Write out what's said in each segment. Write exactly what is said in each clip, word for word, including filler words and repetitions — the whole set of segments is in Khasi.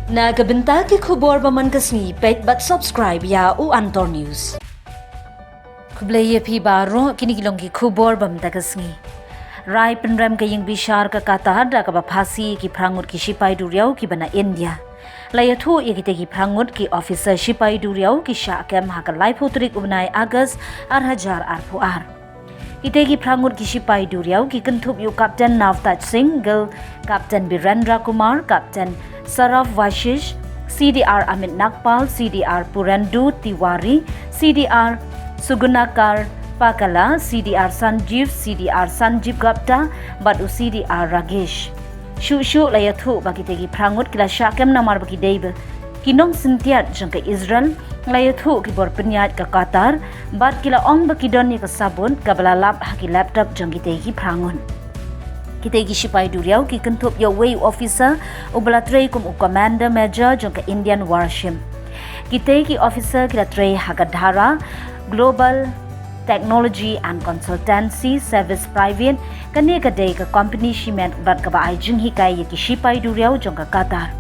Na ka bynta ki khubor ba man ka sngi, peit bad subscribe ïa u Antor News. Khublei ïa phi baroh, kine ki long ki khubor ba man ka sngi. Rai pynrem ka ïing bishar ka Qatar da kaba phasi ki phra ngut ki shipai duriaw kiba na India. La ïathuh ïa kita ki phra ngut ki officer shipai duriaw ki shah kem ha ka laiphew tarik u bnai August ar hajar arphew ar. Kita ki phra ngut ki shipai duriaw ki kynthup ïa u Captain Navtej Singh Gill, Captain Birendra Kumar, Captain Saurav Vashisht, C D R Amit Nagpal, C D R Purendu Tiwari, C D R Sugunakar Pakala, C D R Sanjeev, C D R Sanjeev Gupta bad u C D R Ragesh. Shuh shuh la ïathuh ba kita ki phra ngut ki la shah kem namar ba ki dei ba ki nongsyntiat jong ka Israel. La ïathuh ki bor pynïaid ka Qatar bad ki la ong ba ki don ïa ka sabut kaba la lap ha ki laptop jong kita ki phra ngut. Kita ki shipai duriaw ki kynthup ïa uwei u officer uba la trei kum u Commander Major jong ka Indian Warship. Kita ki officer ki la trei ha ka Dhara Global Technology and Consultancy Service Private, kane ka dei ka company shimet bad kaba ai jinghikai ïa ki shipai duriaw jong ka Qatar.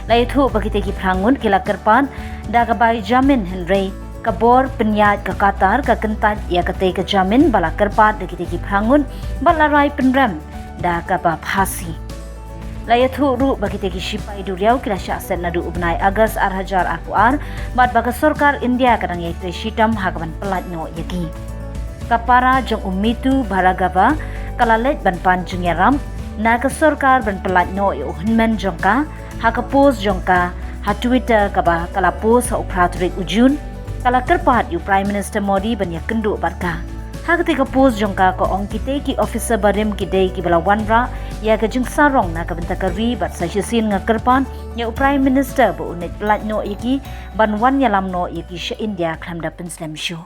La ïathuh ba kita ki phra ngut ki la kyrpad da ka bai jamin, hynrei ka bor pynïaid ka Qatar ka kyntait ïa katei ka jamin ba la kyrpad da kita ki phra ngut bad la rai pynrem da kaba phasi. La ïathuh ruh ba kita ki shipai duriaw ki la shah set naduh u bnai August ar hajar arphew ar bad ba ka sorkar India ka dang ïai trei shitom ha kaban pyllait noh ïa ki. Ka para jong u Mitu Bhargava ka la leit ban pan jingïarap na ka sorkar ban pyllait noh ïa u hynmen jong ka ha ka post jong ka ha Twitter kaba ka la post ha u phra tarik u Jun. Ka la kyrpad ïa u Prime Minister Modi ban ïakynduh bad ka. Ha katei ka post jong ka ka ong, kita ki officer barim ki dei kiba la wanrah ïa ka jingsarong na ka bynta ka ri bad sa shisien nga kyrpad ïa u Prime Minister ba un leit pyllait noh ïa ki ban wan ïalam noh ïa ki sha India khlem da pynslem shuh.